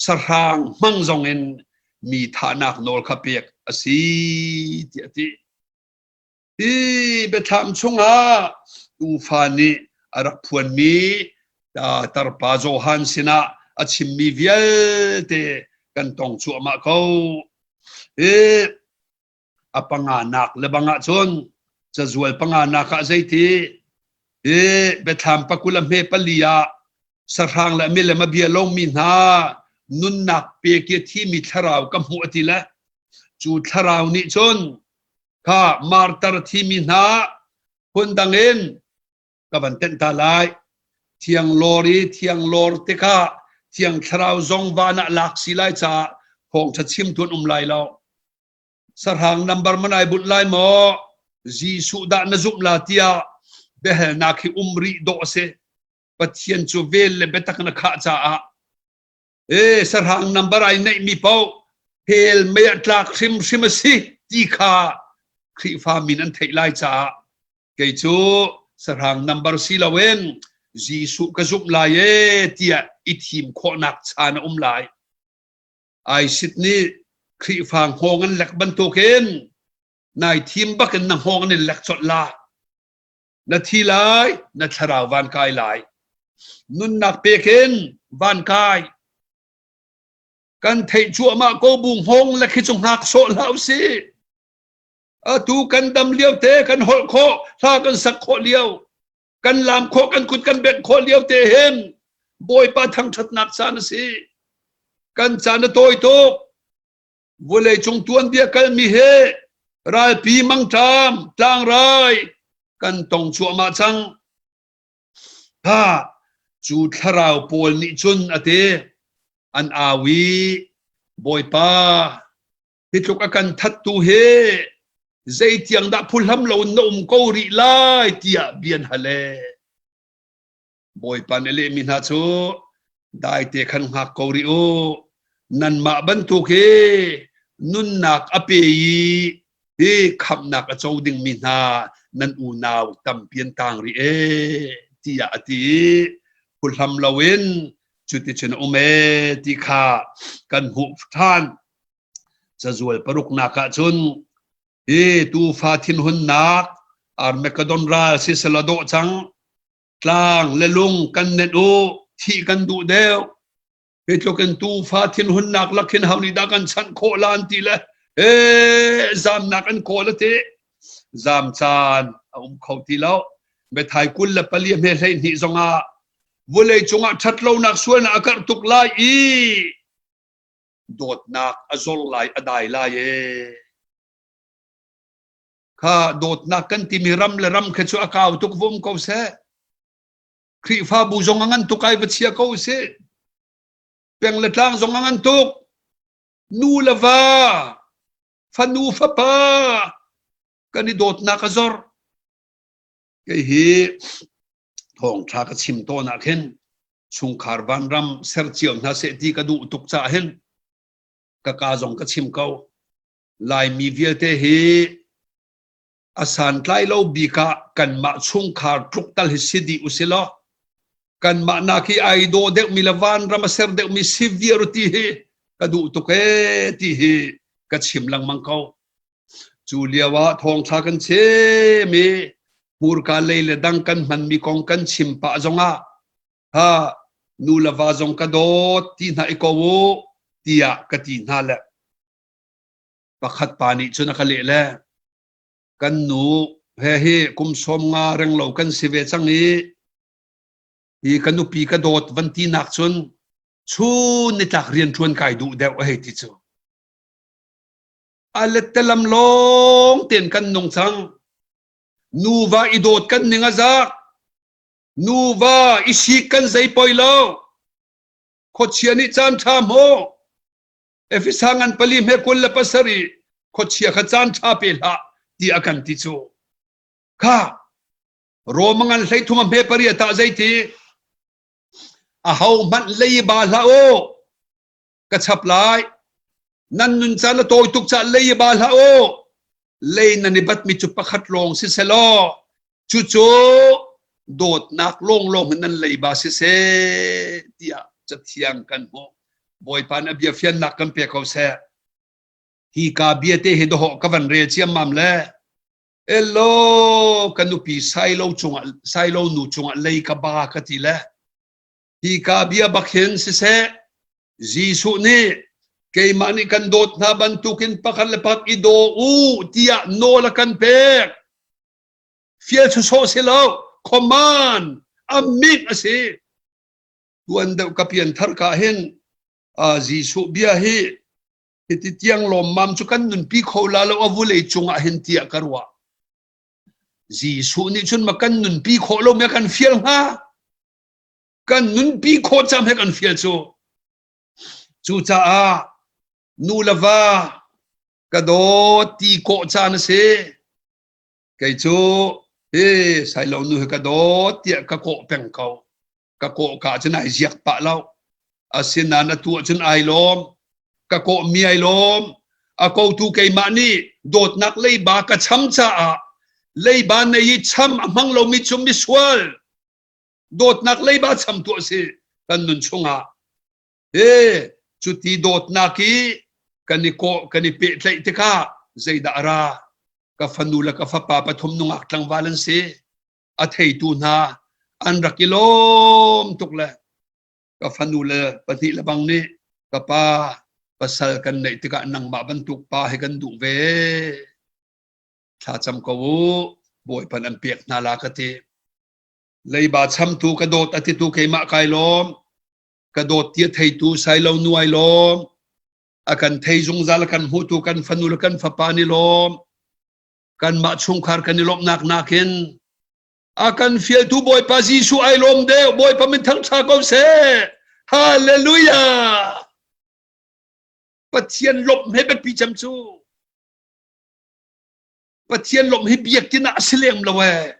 sahrang hmang zongin mi thahnak nawl kha pek a si tiah a ti. Hi biathlam chungah tuufa nih a rak phuanmi tarpa Johan sinah a chimmi vialte kan tong cuahmah ko. Hi a panganak le bang ahcun cazual panganak ah zeiti hi biathlam pakul a hme pali ah sahrang le milem a bia lomi hna nunnak pek i thimi thlarau ka hmuh a ti le cu thlarau nih cun kha martar thimi hna phundang in ka van tenh ta lai thiang lawr i thiang lawr tikah thiang thlarau zong van ah lak si lai caah thawngṭha chim tuan um lai lo Sahrang nambar man ai bunh lai maw? Jesuh dah na zumh la tiah biahalnak hi um rih dawh a si. Pathian cu vel le biatak na khah caah e sahrang nambar ai neihmi paoh hell mei ah tlak hrimhrim a si ti kha Khrihfa min an theih lai caah kei cu sahrang nambar si loin Jesuh ka zumh lai e tiah i thim khawhnak caan a um lai. Aisit nih Khrihfa hngawng an lek bantukin nai thim bakin na hngawng an in lek colh lai. Na thi lai, na thlarau van kai lai. Nunnak pekin van kai. Kan theih cuahmah ko bu hngawng lek hi cu hngak sawh hlah usih. Atu kan dam lio te kan holh khawh, hla kan sak khawh lio, kan lam khawh kan kut kan bengh khawh lio te hin Bawipa thangṭhatnak caan a si. Kan caan a tawi tuk. Vawlei cung tuanbia kalmi he ralpi mangṭam tlangrai kan tong cuahmah cang. Ha cu thlarau pawl nih cun a ti an au i Bawipa Hi tluk a kan thattu hi zeitiang dah phuhlam loin na um ko rih lai tiah bia an hal ee. Bawipa nih a lehmi hna cu daite khan hngak ko rih u. Nanmah bantuk hi nunnak a pe i hi khamhnak a co dingmi hna nan unau tampi an tang rih ee tiah a ti i phuhlam loin Cuticun a um ee ti kha kan hmuh ṭhan. Cazual paruknak ah cun hi tuufa thinhunnak Armageddon ral siselaw dawh cang tlang le lung kan nenh u thih kan duh deuh hi tluk in tuufa thinhunnak lak hin ho nih dah kan chanh khawh la an ti le ee zamnak an kawl a ti zam caan a um kho ti lo Methai 24 hme 12 zongah vulei cungah ṭhatlonak sualnak a karh tuk lai i dawtnak a zor lai a dai lai ee kha dawtnak kan timi ram le ram kha cu a kau tuk vum ko seh Khrihfabu zong a ngan tuk ai va chia ko sih peng le tlang zong a ngan tuk nu le va fanu fapa kan i dawtnak a zor kei hi thawngṭha ka chim tawn ah khin chungkhar vanram ser cio hna seh ti ka duh tuk caah hin ka ka zong ka chim ko Laimi vialte hi a santlai lo bik ah kanmah chungkhar tluk tal hi si dih usilaw kanmah nak hi ai dawh deuhmi le vanram a ser deuhmi si viar ti hi ka duh tuk ee ti hi ka chim lengmang ko. Cu lio ah thawngṭha kan chim i hmurka lei le dang kan hmanmi kong kan chim pah zongah ha nu le va zong ka dawt ti hna i ko u tiah ka ti hna le pakhat pa nih cun a ka leh le kan nu he hi kum 50 reng lo kan si ve cang i hi ka nupi ka dawt van ti nak cun chun nitlak rian ṭuan kai duh deuh a hei ti cu a lettelam lawng ten kan nung cang nuva i dawt kan ning a zak nuva i sik kan zei poi lo khuachia nih caan ṭha hmu Efesa ngan pali hme 27 khuachia kha caan ṭha pe hlah ti a kan ti cu kha Roma ngan 13 a hme pariat ah zeiti a ho hmanh lei ba hlah u ka chap lai nan nun caan a tawi tuk caah lei ba hlah u lei nan i batmi cu pakhat lawng si selaw cucu dawtnak lawnglawng in nan leiba si seh tiah cathiang kan hmuh Bawipa nih a bia fiannak kan pe ko seh hi ka bia te hi dawh ka van rel ciammam le Hello ka nupi sailo cungah sailo nu cungah lei ka ba ka ti le hi ka bia bak hin siseh Jesuh nih keimah nih kan dawt hna bantukin pakhat le pakhat i daw u tiah nawl a kan pek fial sawsawh si lo command a mit a si tuan deuh ka pian thar ka hin Jesuh bia hi hiti tiang lawmmam cu kan nunpi kho la lo a vulei cungah hin tiah ka ruah Jesuh nih cun ma kan nunpi khawh lo mi kan fial hnga kan nunpi khawh cam he kan fial cu cucaah nu le va ka dawt ti kawh caan a si Kei cu hi sailo nu hi ka dawt tiah ka kawh peng ko. Ka kawh ka cun ai ziak pah lo. Asinain atu ahcun ai lawm. Ka kawhmi ai lawm. A kotu keimah nih dawtnak leiba ka cham caah leiba nei i cham a hmang lomi cu misual dawtnak leiba chamtu a si kan nun chungah. He cuti dawtnak i kan i kawh kan i pehtlaih tikah zeidah a ra? Ka fanu le ka fapa pathum nungak tlangval an si. A theitu hna an rak i lawm tuk le ka fanu le pahnih le bang nih ka pa pasal kan neih tikah nangmah bantuk pa he kan duh ve. Thlacam ko u, Bawipa an pek hna la ka ti. Leiba chamtu ka dawt a titu keimah kai lawm. Ka dawt ti a theitu sailo nu ai lawm. A kan thei zungzal a kan hmutu kan fanu le kan fapa ni lawm. Kanmah chungkhar kan i lawmhnak nakin a kan fialtu Bawipa Jesuh ai lawm deuh. Bawipa min thangṭha ko seh. Hallelujah! Pathian lawmh he biapi cem cu. Pathian lawmh hi biakinn ah a si lem lo ee.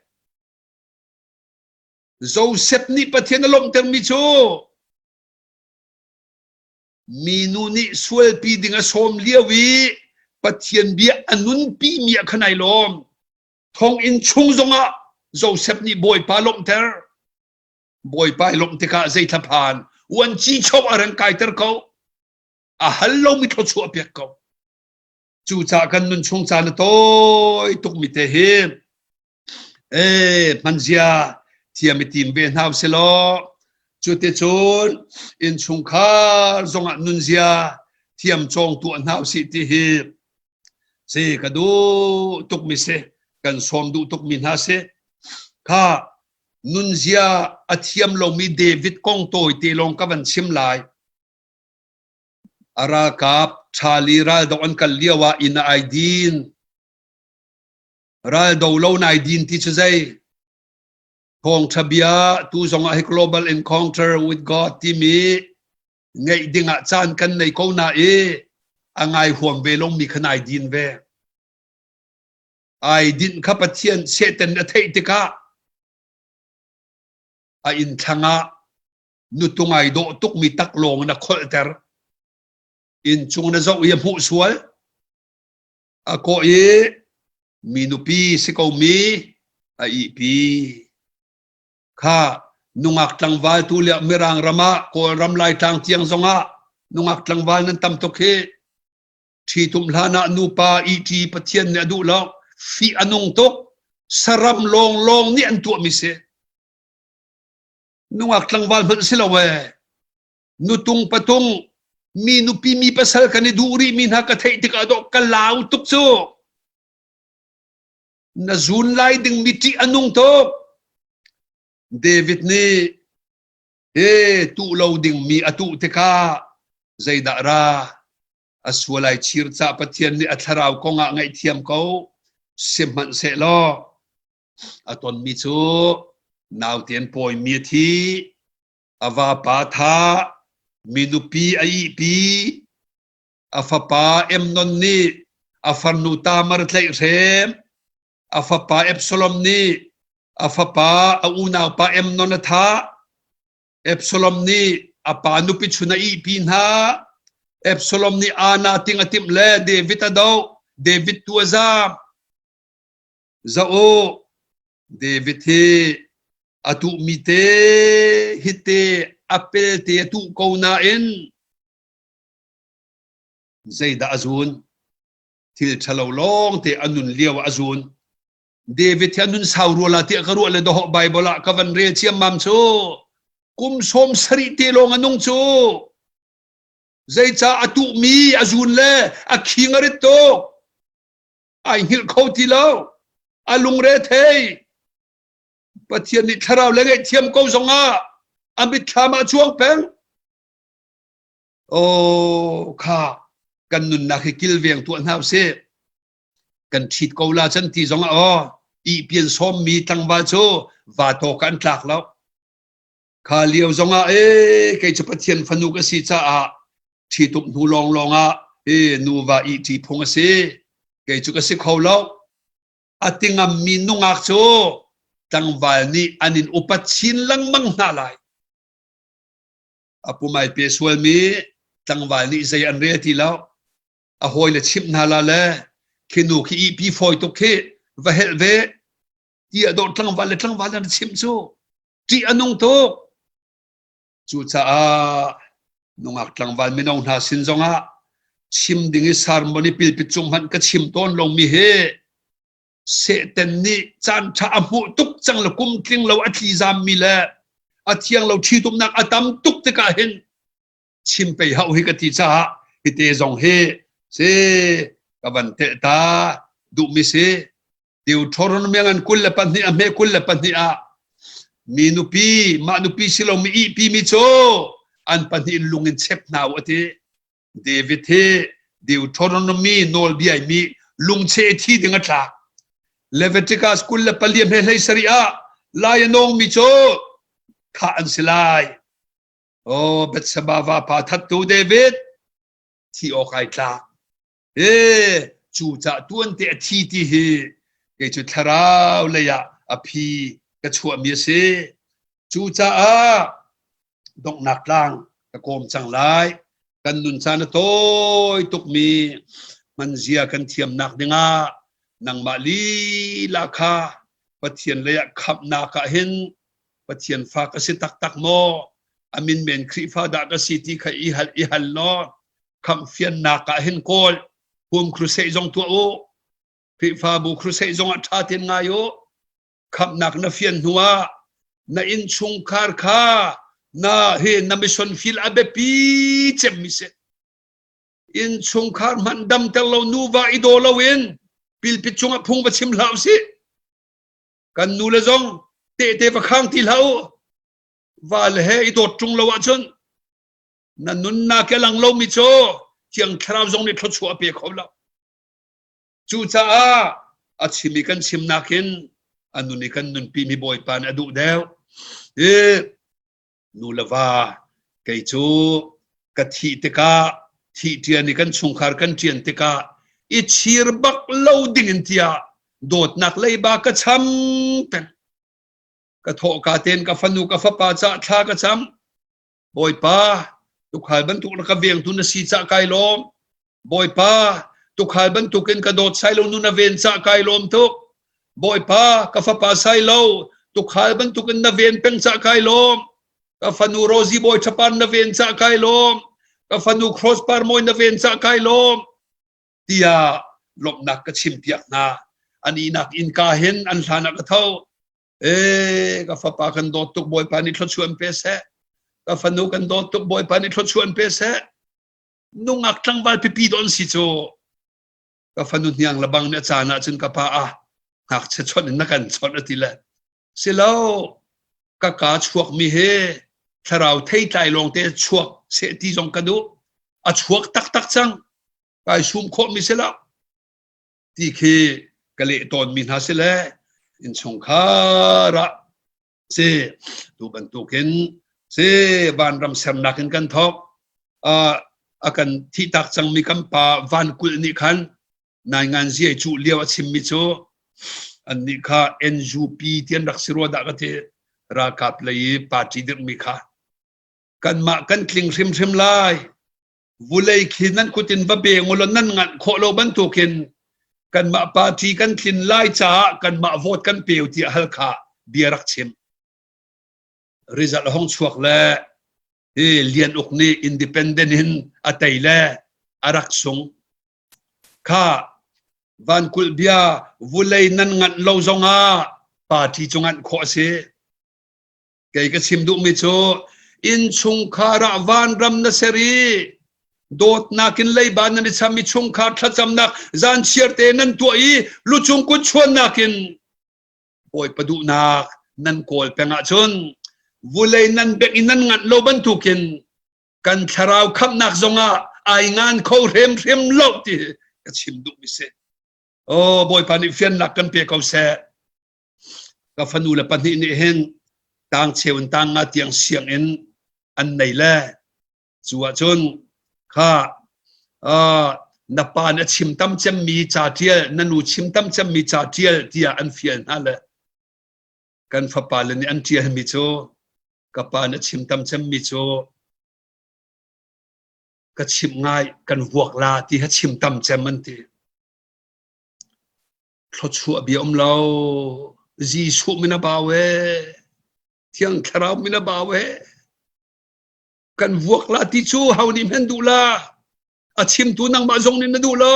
Joseph nih Pathian a lawmhtermi cu minu nih sualpi ding a sawm lio i Pathian bia a nunpi mi ah khan ai lawm. Thonginn chung zongah Joseph nih Bawipa lawmhter. Bawipa i lawmh tikah zei thlaphan. Uanci choh a reng kaiter ko. A hal lomi thluachuah pek ko. Cucaah kan nun chung caan a tawi tukmi te hi ee hmanzia thiam i tim ve hna usih law cuticun innchungkhar zongah nunzia thiam cawng tuah hna usih ti hi si ka duh tukmi si kan sawm duh tukmi hna si kha nunzia a thiam lomi David kong tawite lawng ka van chim lai. A ralkap Charlie raldoh an kal lio ah inn ah ai din. Raldo lo nai din ti cu zei? Thawngṭha bia tu zong ah hi Global Encounter with God timi ngeih ding ah caan kan nei ko na i a ngai huam ve lomi kha nai din ve. Ai dinh kha Pathian Satan a theih tikah a inn thlang ah nutung ai dawh tukmi taklawng in a kholhter. Inn cung na zoh i a hmuh sual. A kawh i mi nupi si ko mi a ihpi. Kha nungak tlangval tu le Mirang ram ah Kawlram Laitlang tiang zongah nungak tlangval nan tam tuk hi. Ṭhitum hlan ah nupa ihṭi Pathian nih a duh lo. Fih a nung tuk. Saram lawnglawng nih an tuahmi si. Nungak tlangval hmanh si lo ee. Nutung patung mi nupi mi pasal kan i duh rih mi hna ka theih tikah dawh ka lau tuk cu. Na zun lai ding mi ṭih a nung tuk. David nih he tuh lo ding mi a tuh tikah zeidah ra a sual ai chir ca Pathian nih a thlarau kong ah ngaihthiam ko sihmanhsehlaw a tonmi cu naute an pawimi a thi a vapa thah mi nupi a ihpi a fapa Amnon nih a farnu Tamar a tlaihhrem a fapa Absalom nih a fapa a unaupa Amnon a thah Absalom nih a pa nupi chun a ihpi hna Absalom nih Ana ting a timh le David a doh David tu a zaam Zoh u, David hi a tuhmi te hite a pelte a tuh ko nain zeidah a zun? Thil ṭhalo lawng te a nun lio ah a zun. David hi a nun sau rua la tiah ka ruah le dawh Bible ah ka van rel ciammam cu kum 70 te lawng a nung cu. Zeicah a tuhmi a zun le a khing a rit tuk. Ai hngilh kho ti lo. A lungre thei. Pathian nih thlarau le ngaihthiam ko zongah a mitthlam ah cuang peng. Oh kha kan nunnak hi kilveng tuah hna usih. Kan ṭhit ko la can ti zongah aw ihpian sawmmi tlangval cu vato ka an tlak lo. Kha lio zongah ee kei cu Pathian fanu ka si caah ṭhitumh hnu lawnglawng ah ee nuva ihṭi phung a si. Kei cu ka si kho lo. A ti ngammi nungak cu tlangval nih an in upat chin lengmang hna lai. A pumai pe sualmi tlangval nih zei an rel ti lo. A hawile chimh hna la le khi nu khi ihpi fawi tuk khi va helh ve ti a dawh tlangval le tlangval an chimh cu ṭih a nung tuk. Cucaah nungak tlangval mino hna sin zongah chim ding i sermon i pilpit cung hmanh ka chim tawn lomi hi Satan nih caan ṭha a hmuh tuk cang le kum tling lo a tli zammi le a thiang lo ṭhitumnak a tam tuk tikah hin chim pei hauh hi ka ti caah hite zong hi si ka van telh ta duhmi si Deuteronomy ngan 22 a hme 22 ah mi nupi mah nupi si lomi ihpi mi cu an pahnih in lung in chep hna u ati David hi Deuteronomy nawlbia mi lungche thi ding a tlak Leviticus 24 hme hlei sarih ah lai a nawng mi cu thah an si lai Oh Bethseba vapa thattu David thi awk ai tlak E cu cah tuante a thi ti hi kei cu thlarau lei ah a phi ka chuahmi a si. Cucaah donghnak tlang ka kawm cang lai. Kan nun caan a tawi tukmi hmanzia kan thiamnak dingah nangmah lila kha Pathian lei ah khamhnak ah hin Pathian fa ka si taktak maw? A min men Khrihfa dah ka si ti kha i hal i hal law khamh fiannak ah hin kawl home crusade zong tuah u. Khrihfabu crusade zong ah ṭha tein ngai u. Khamhnak na fian hnu ah na innchungkhar kha na hi na mission field a biapi cemmi si. Innchungkhar hmanh damter lo nuva i daw loin pilpit cungah phung va chim hlah usih. Kan nu le zong tehte va khang ti hlah u. Va le he i dawt ṭung lo ahcun na nunnak ke lang lomi cu Thiang Thlarau zong nih thluachuah a pe kho lo. Cucaah a chim i kan chimnak in a nun i kan nunpi mi Bawipa nih a duh deuh. I nu le va kei cu ka thih tikah thih ṭian i kan chungkhar kan ṭian tikah i chir bak lo ding in tiah dawtnak leiba ka cham peng. Ka thawhka tein ka fanu ka fapa cah thla ka cam. Bawipa, tukhal bantuk na ka vengtu na si cah kai lawm. Bawipa, tukhal bantukin ka dawt sai lo nu na ven cah kai lawm tuk. Bawipa, ka fapa sai lo, tukhal bantukin na ven peng cah kai lawm. Ka fanu Rosie Bawi Thapan na ven cah kai lawm. Ka fanu Cross Parmawi na ven cah kai lawm. Tiah lawmhnak ka chim piak hna. An ihnak innka hin an hlan ah ka tho. Ee, ka fapa kan dawt tuk Bawipa nih thluachuah an pe seh. Ka fanu kan dawt tuk Bawipa nih thluachuah an pe seh. Nungak tlangval pipi don si cu ka fanu hniang le bang nih a caan ah cun ka pa ah ngakchia chawnh in na kan chawnh a ti le silo ka ka chuak mi he thlarau theitlai lawng te chuak seh ti zong ka duh a chuak taktak cang kai sum khawh mi si lo ti khi ka leh tawn mi hna si le innchungkhar ah si tu bantukin si vanram sernak in kan thawk a kan thihtak cangmi kan pa Van Kulh nih khan naingan ziai cu lio a chimmi cu annih kha NUP ti an rak si rua dah ka ti ralkap lei i party dirhmi kha kanmah kan tling hrimhrim lai vulei khi nan kut in va beng ulaw nan nganh khawh lo bantukin kanmah party kan tlin lai caah kanmah vote kan peu tiah Halkha bia rak chim. Result a hong chuak le hi Lian Uk nih independent in a tei le a rak sung. Kha van kulh bia vulei nan nganh lo zongah party cu nganh khawh a si. Kei ka chim duhmi cu innchungkhar ah vanram na ser i dawtnak in leiba nan i cham i chungkhar thlacamnak zanchiar te nan tuah i lucung kut chuannak in Bawipa duhnak nan kawl peng ahcun vulei nan bek i nan nganh lo bantukin kan thlarau khamhnak zongah ai ngan kho hrimhrim lo ti ka chim duhmi si. Oh Bawipa nih fiannak kan pe ko seh. Ka fanu le pahnih nih hin tang cheu in tang nga tiang sianginn an nei le cu ahcun kha uh, na pa na chim tam cemmi ca tial na nu chim tam cemmi ca tial tiah an fial hna le kan fapa le nih an tialmi cu ka pa na chim tam cemmi cu ka chimh ngai kan vuak la ti ha chim tam cem an ti Thluachuah bia um lo. Jesuh min a bau ee. Thiang Thlarau min a bau ee. Kan vuak la ti cu ho nih hmenh duh la. A chimtu nangmah zong nih na duh lo.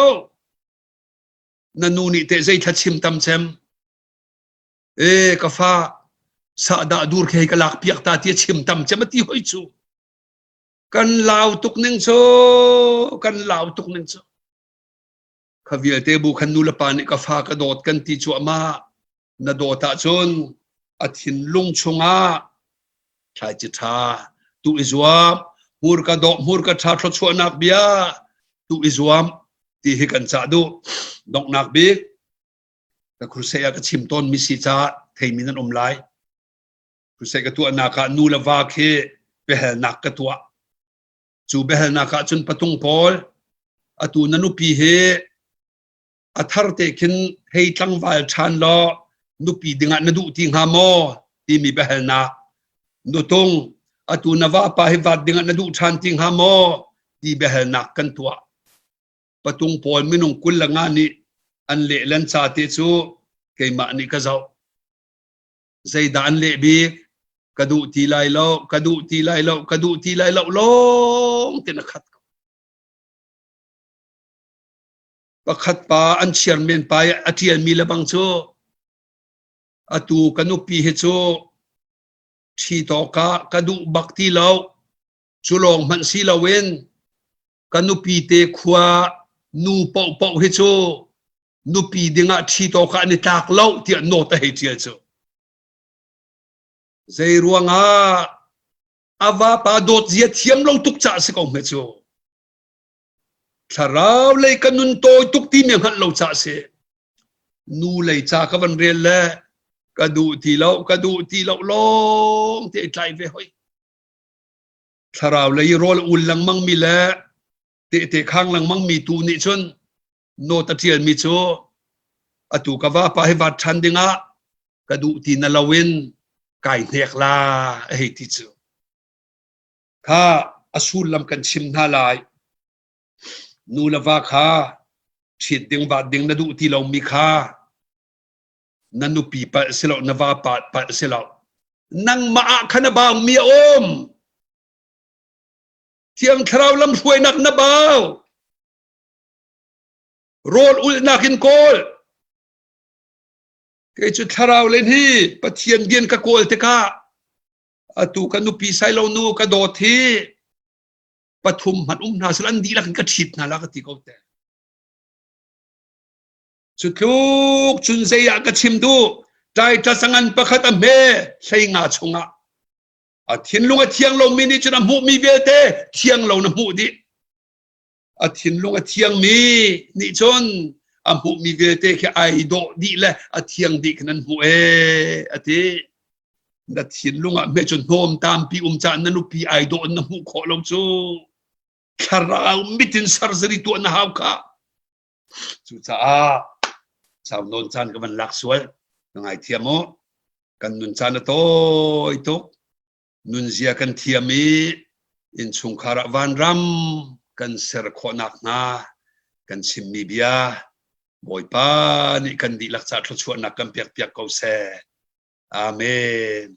Na nu nih teh zei thla chim tam cem. E ka fa sahdah dur khi ka lak piak ta ti a chim tam cem a ti hoi cu. Kan lau tuk ning cu kan lau tuk ning cu. Kha vialte bu khan nu le pa nih ka fa ka dawt kan ti cuahmah. Na dawt ahcun a thinlung chungah thlaici ṭha tu i zuam, hmurka dawh hmurka ṭha thluachuahnak bia tu i zuam ti hi kan cah duh. Donghnak bik ka crusade ah ka chim tawnmi si caah theimi nan um lai. Crusade ka tuahnak ah nu le va khi biahalnak ka tuah. Cu biahalnak ah cun patung pawl atu na nupi hi a thar te khin hei tlangval ṭhan law nupi dingah na duh ti hnga maw timi biahalnak nutung atu na vapa hi vat dingah na duh ṭhan ti hnga maw ti biahalnak kan tuah patung pawl minung 25 nih an leh len ca te cu keimah nih ka zoh zeidah an leh bik? Ka duh ti lai lo, ka duh ti lai lo, ka duh ti lai lo lawng tin a khat ko. Pakhat pa an chairman pa i a ṭialmi le bang cu atu ka nupi hi cu ṭhi tawk ah ka duh bak ti lo. Cu lawng hmanh si loin ka nupi te khua nu paohpaoh hi cu nupi dingah ṭhi tawk ah an i tlak lo tiah note a hei ṭial cu. Zei ruangah a vapa dawt zia thiam lo tuk caah si ko hme cu. Thlarau lei ka nun tawi tuk timi hngalh lo caah si. Nu lei ca ka van rel le ka duh ti lo, ka duh ti lo lawng te i tlai ve hoi. Thlarau lei rawl ul lengmang mi le tehte khang lengmang mi tu nih cun note a ṭial mi cu atu ka vapa hi vat ṭhan dingah ka duh ti na loin kai hnek la a hei ti cu. Kha a sullam kan chim hna lai. Nu le va kha ṭhit ding vat ding na duh ti lomi kha na nupi palh si lo na va palh si lo nangmah ah khan a baumi a um. Thiang Thlarau lamhruainak na bau. Rawl ulhnak in kawl. Kei cu thlarau len hi Pathian bian ka kawl tikah atu ka nupi sailo nu ka dawt hi pathum hmanh um hna sel an dihlak in ka ṭhit hna la ka ti ko te. Cu tluk cun zei ah ka chim duh Titus a ngan pakhat a hme hlei nga chungah a thinlung a thiang lomi nih cun a hmuhmi vialte thiang lo na hmuh dih. A thinlung a thiangmi nih cun a hmuhmi vialte khi ai dawh dih le a thiang dih khin an hmuh ee a ti. Na thinlung ah hme cun hnawm tampi um caah na nupi ai dawh in na hmuh khawh lo cu. Thlarau mit in surgery tuah na hau khah. Cucaah sau nawn caan ka van lak sual. Ka ngaithiam u. Kan nun caan a tawi tuk. Nunzia kan thiam i innchungkhar ah vanram kan ser khawh nakhnga kan chimmi bia Bawipa nih kan dihlak ca thluachuahnak kan pekpiak ko seh. Amen.